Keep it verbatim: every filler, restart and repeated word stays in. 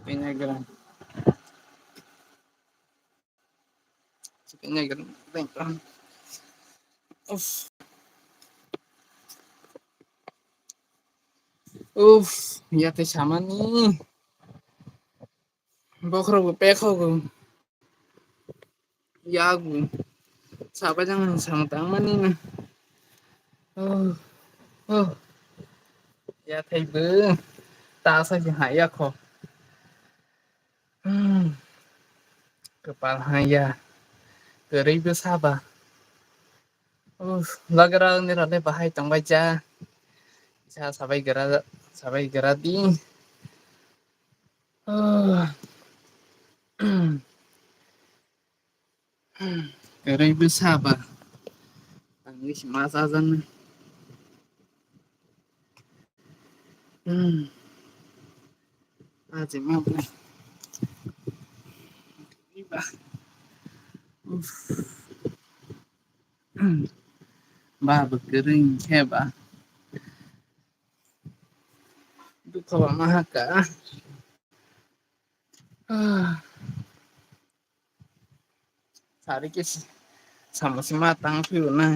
Chicken egg gram. Chicken egg gram. Uff. Uff, ya tei samani. Bokhorok bo pekhogo. Yago. Sabai jang samung tangmani na. Oh. Oh. Ya thai bo. Ta sa ji ha ya kho. Hmm. Kwpal ha ya. Kwrwi bo saba. Uff, logerok nirok le bahai tongbai cha. Sa sabai gra, sabai gra di. Oh. Kwrwi bwsa ba. Ang wi se ma chajaknai. Hmm. Aje ma bo. Kwrwi ba. Uff. Ba bo kwrwi khe ba. Dukha ba ma ha ka. Ah. Sari ke si-, samo sima tang phio na.